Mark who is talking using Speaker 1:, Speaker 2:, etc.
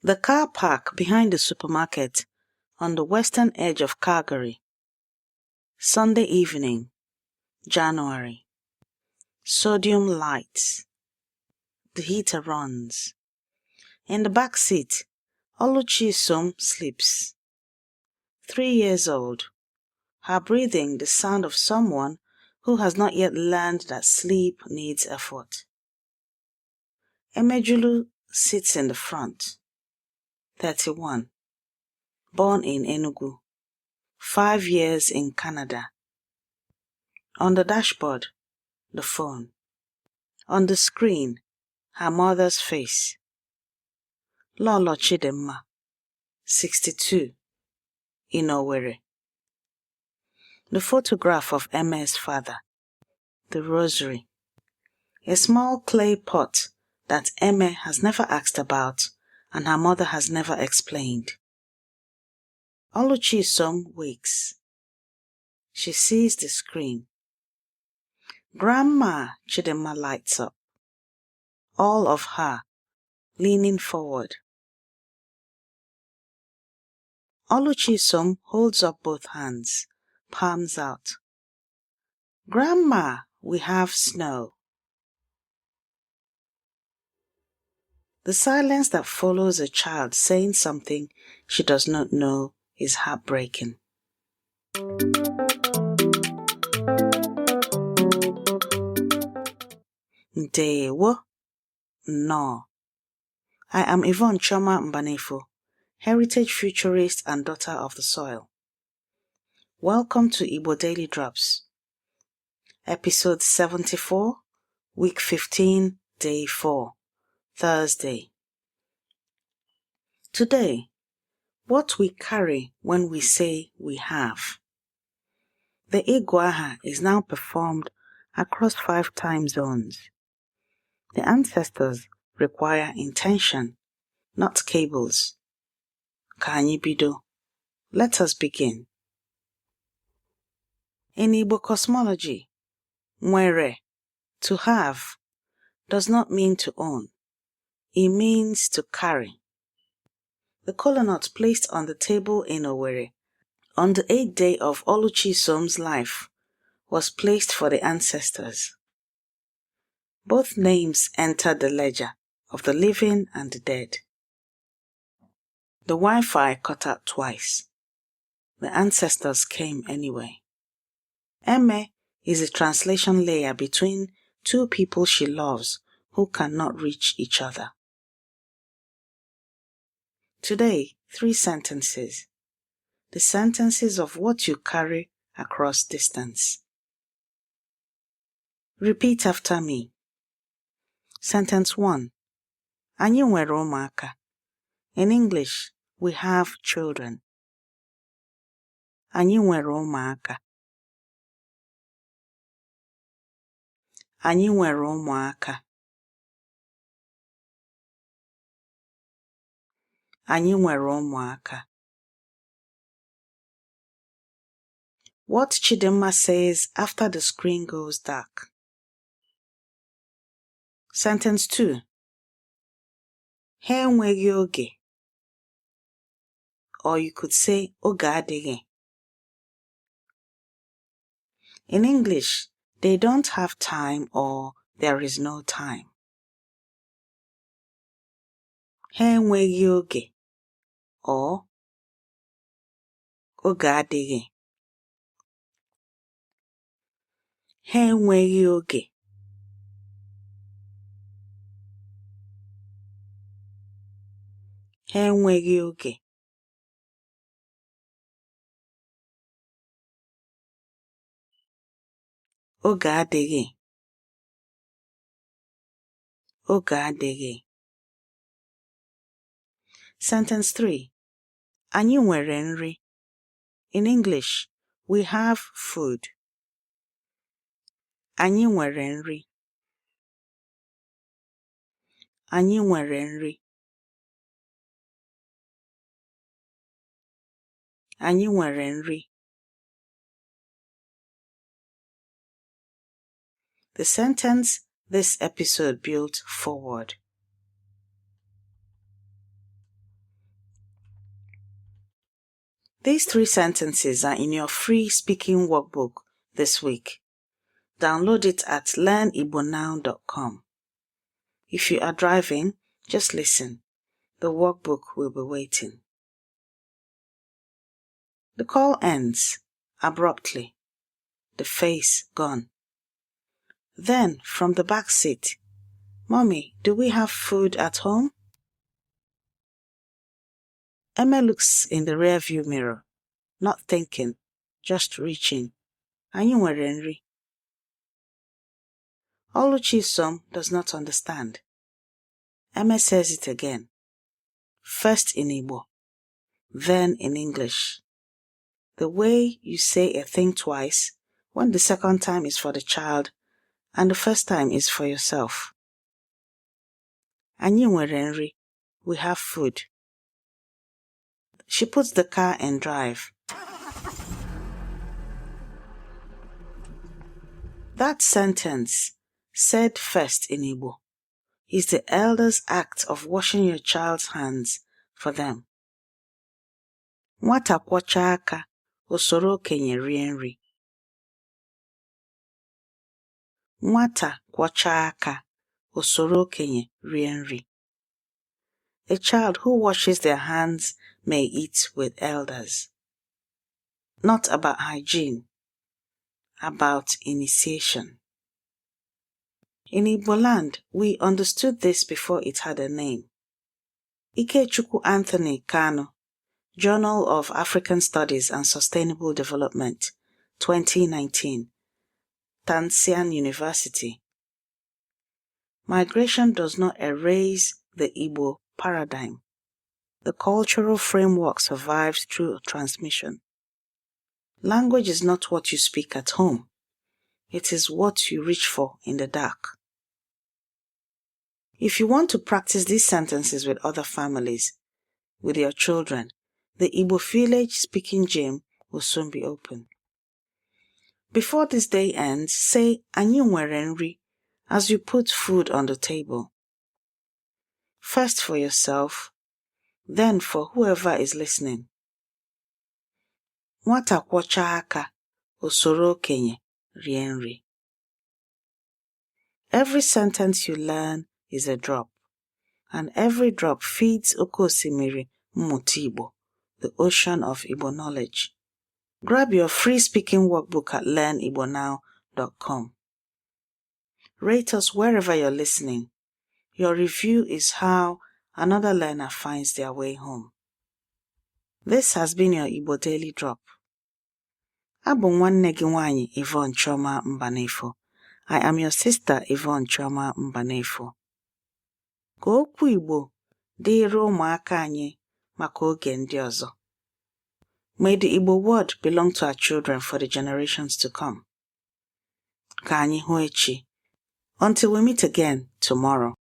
Speaker 1: The car park behind the supermarket on the western edge of Calgary. Sunday evening, January. Sodium lights. The heater runs. In the back seat, Oluchisom sleeps. 3 years old. Her breathing the sound of someone who has not yet learned that sleep needs effort. Emejulu sits in the front. 31. Born in Enugu. 5 years in Canada. On the dashboard, the phone. On the screen, her mother's face. Oluchisom, 62, in Owerri. The photograph of Emma's father. The rosary. A small clay pot that Emma has never asked about and her mother has never explained. Oluchisom wakes. She sees the screen. Grandma Chidinma lights up. All of her, leaning forward. Oluchisom holds up both hands, palms out. Grandma, we have snow. The silence that follows a child saying something she does not know is heartbreaking. Ndewo. No. I am Yvonne Mbanefo, heritage futurist and daughter of the soil. Welcome to Igbo Daily Drops. Episode 74, week 15, day 4, Thursday. Today, what we carry when we say we have. The Igwaha is now performed across 5 time zones. The ancestors require intention, not cables. Ka anyị bido. Let us begin. In Igbo cosmology, nwere, to have, does not mean to own. It means to carry. The kola nut placed on the table in Owerri on the 8th day of Oluchisom's life was placed for the ancestors. Both names entered the ledger of the living and the dead. The Wi-Fi cut out twice. The ancestors came anyway. Eme is a translation layer between 2 people she loves who cannot reach each other. Today, 3 sentences. The sentences of what you carry across distance. Repeat after me. Sentence 1. Anyị nwere ụmụaka. In English, we have children. Anyị nwere ụmụaka. Anyị nwere ụmụaka. Anyị nwere ụmụaka. What Chidinma says after the screen goes dark. Sentence 2. Ha enweghị oge. Or you could say oge adịghị. In English, they don't have time or there is no time. Ha enweghị oge. Or oge adịghị. Ha enweghị oge. Ha enweghị oge. Oge adịghị. Oge adịghị. Sentence 3. Anyị nwere nri. In English, we have food. Anyị nwere nri. Anyị nwere nri. Anyị nwere nri. The sentence this episode built forward. These 3 sentences are in your free speaking workbook this week. Download it at learnibonow.com. If you are driving, just listen. The workbook will be waiting. The call ends abruptly, the face gone. Then, from the back seat, "Mommy, do we have food at home?" Emma looks in the rearview mirror, not thinking, just reaching. Anyị nwere nri. Oluchisom does not understand. Emma says it again, first in Igbo, then in English. The way you say a thing twice, when the second time is for the child and the first time is for yourself. Anyị nwere nri. We have food. She puts the car in drive. That sentence, said first in Igbo, is the elder's act of washing your child's hands for them. Nwata kwọchaa aka, o soro okenye rie nri. Nwata kwọchaa aka, o soro okenye rie nri. A child who washes their hands may eat with elders. Not about hygiene, about initiation. In Igbo land, we understood this before it had a name. Ikechukwu Anthony Kanu, Journal of African Studies and Sustainable Development, 2019, Tansian University. Migration does not erase the Igbo paradigm. The cultural framework survives through transmission. Language is not what you speak at home. It is what you reach for in the dark. If you want to practice these sentences with other families, with your children, the Igbo village speaking gym will soon be open. Before this day ends, say "Anyị nwere nri" as you put food on the table. First for yourself, then for whoever is listening. Nwata kwọchaa aka, o soro okenye rie nri. Every sentence you learn is a drop, and every drop feeds oke osimiri mmụta Igbo, the ocean of Igbo knowledge. Grab your free speaking workbook at learnibonow.com. Rate us wherever you're listening. Your review is how another learner finds their way home. This has been your Igbo Daily Drop. Abụ nwanne gị nwanyị Yvonne Choma Mbanefo. I am your sister Yvonne Choma Mbanefo. Ka okwu Igbo dịịrị ụmụaka anyị maka oge ndị ọzọ. May the Igbo word belong to our children for the generations to come. Ka anyị hụ echi. Until we meet again tomorrow.